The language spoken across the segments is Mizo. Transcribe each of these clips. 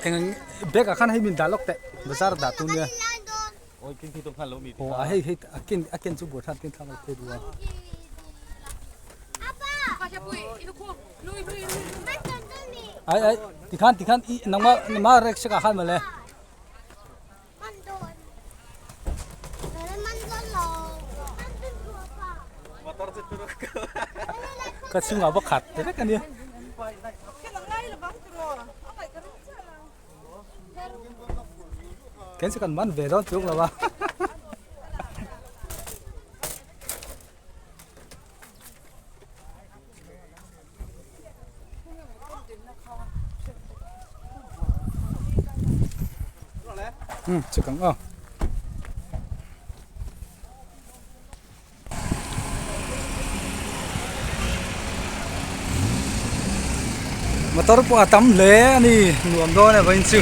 Eng bag ah khan hei min dah lawk teh bazar dah tu nia. Aw a hei hei a ken a ken chu buai thlak ken thlak lo phei duh a. Ai ai tikhan tikhan i nangma nangma rek sek ah khan mawle. Ka chhungah va khat te vek a nia. Ken chu kan man ve dawn chuang lo a. Um chuk ang aw. Motor pawh a tam hle a ni nuam dawn e vawiin chu.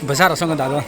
Bazar ah sawn kan dah dawn.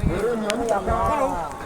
Mihring an tam hle a ni.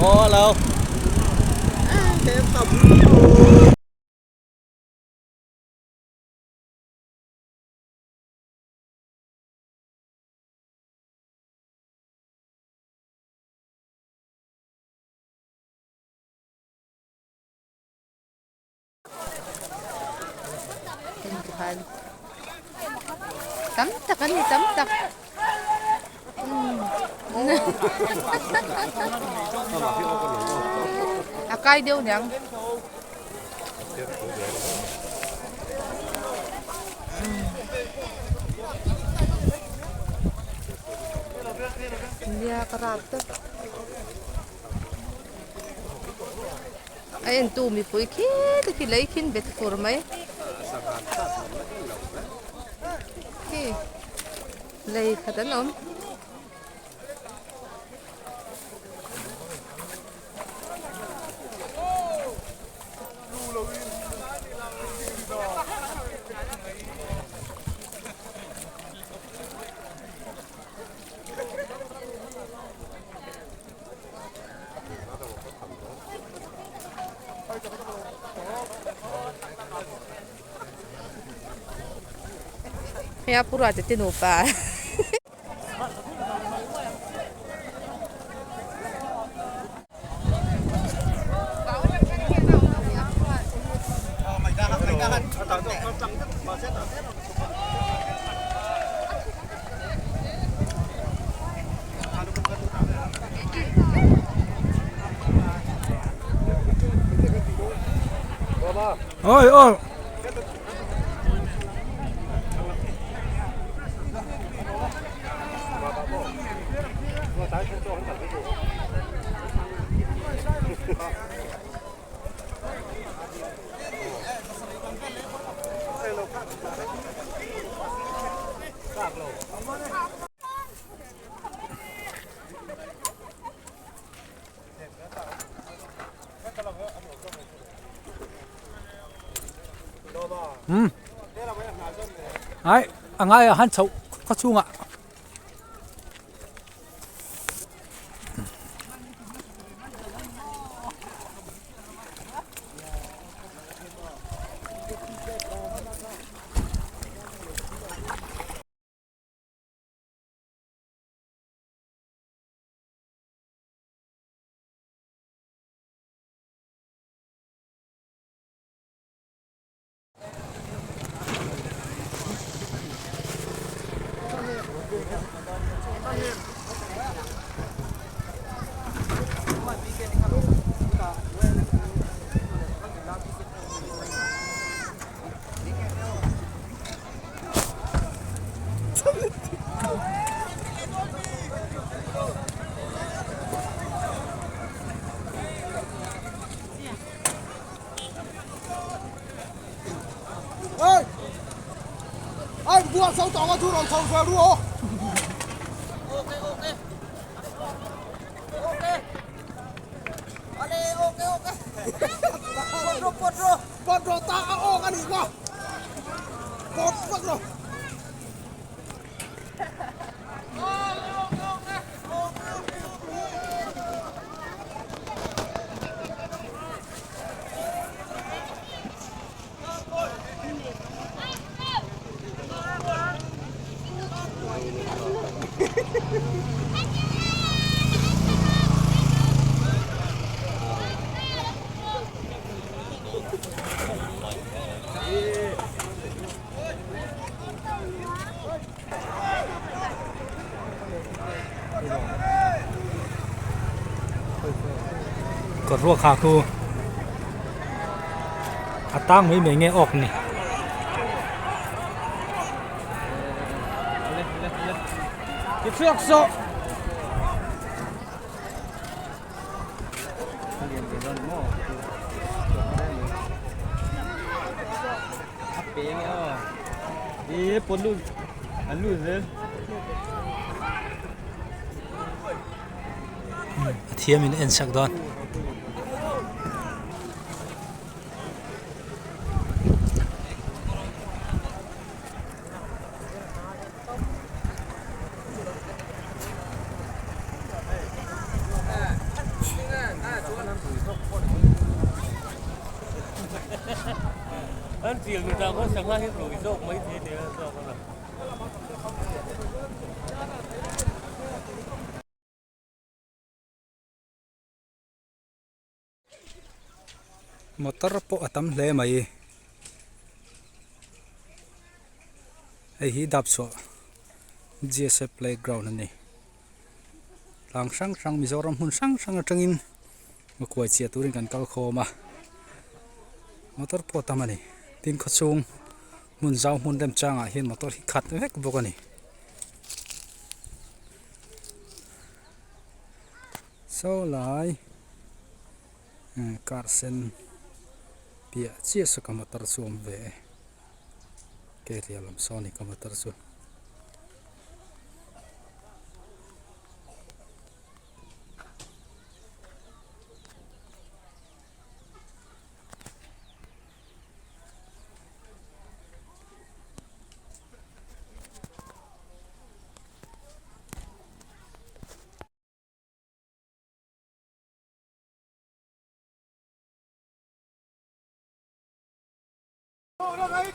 Aw. Tam tak a ni tam tak a kai deuh niang. Nia ka rap tawp. A entu mipui khi te khi lei khin bet fur mai. Lei khat an awm. Hei a pura te te nupa. Ôi ôi. Um ai a ngai a han chhoh khaw chhungah. Kawt ruak ha khu a tang mai mai nge awk ni. A thiam in a en sak dawn. Motor pawh a tam hle mai hei hi dap chhuah G_S_A playground a ni tlang hrang hrang Mizoram hmun hrang hrang atangin kuai chhiah turin kan kal khawm a motor pawh a tam a ni tin khawchhung hmun zau hmun remchangah hian motor hi khat vek bawk a ni. Saw lai car sen piah chiah saw ka motor chu a awm ve e ke riah lam sawn a ni ka motor chu. Hei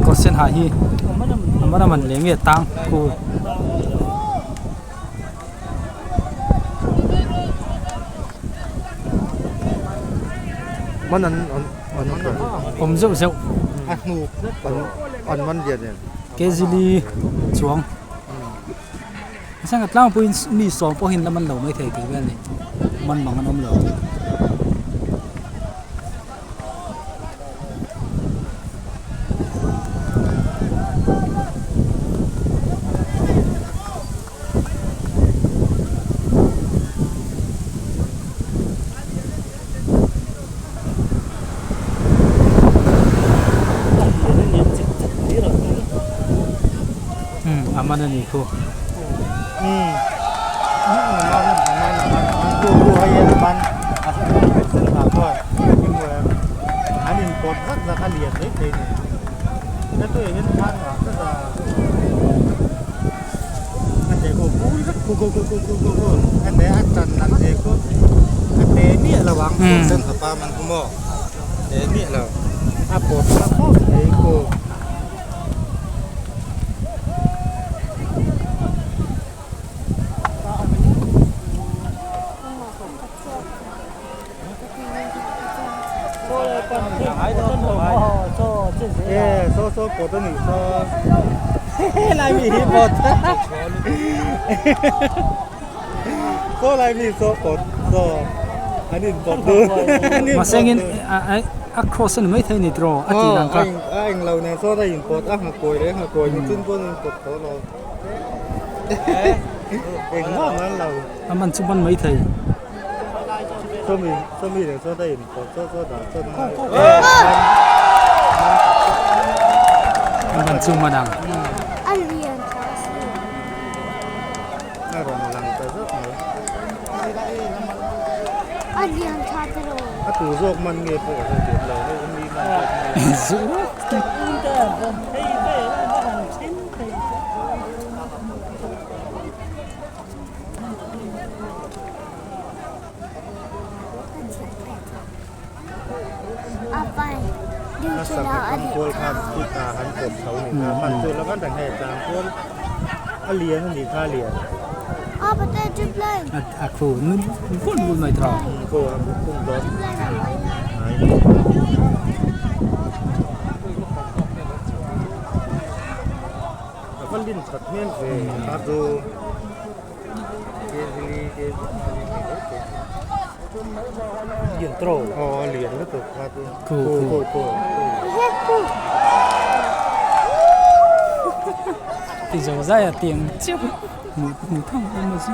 kawr sen ha hi a man a man leh nge tang khu. Man an an an awm zeuh zeuh a hnu an an man lian em kezili chuang sangha tlangpuiin mi sawm pawhin la man lo maithei tih vel a ni man mang an awm lo. Umm a man a nih khu. Mahsengin a cross a ni maithei a ni tiraw a tih dan kha. A man chu man maithei. A man chu man ang. A khu nun vun vun mai tawh. Khu khu. Ti zo zai a tiang chiap hmuh hmuh tham awm a chu.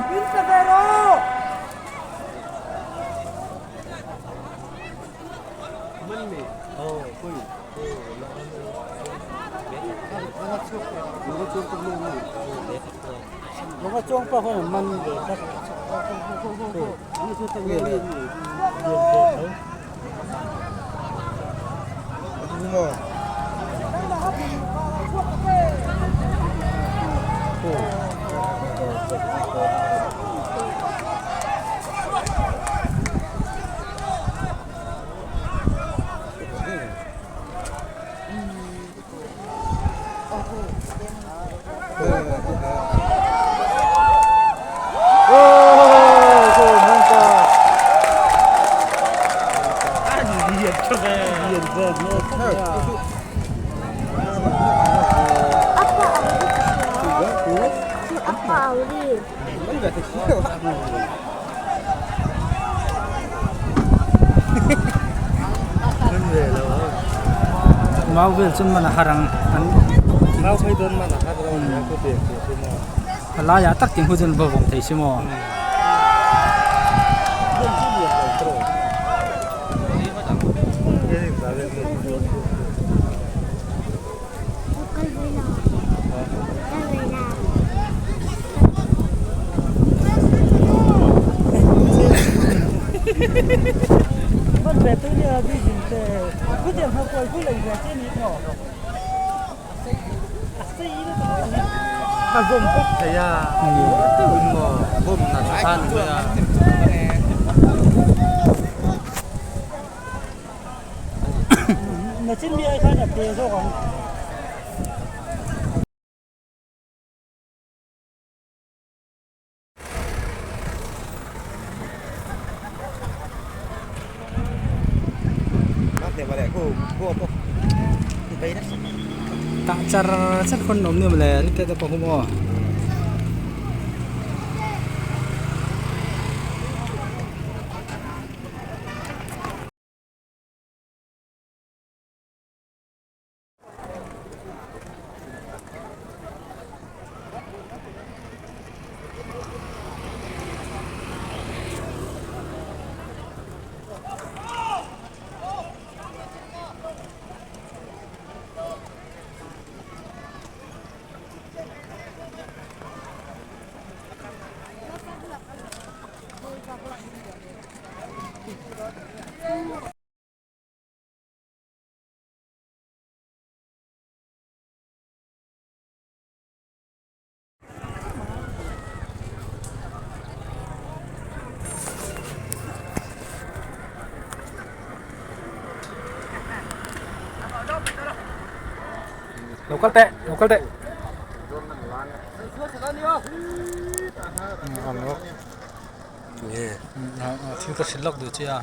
Mau vel chuan man a har ang an Mau phei dawn man a har lo nia ku tiang tih chu maw. A laiah tak tiang hu chuan va vawm thei si maw. A vawm bawk thei a teuhin maw vawm na chu khan mai a. Tah char char khawn awm nia mawle rite te pawh hi maw. Lo kal teh lo kal teh. Thil ka hrilh lawk duh che a.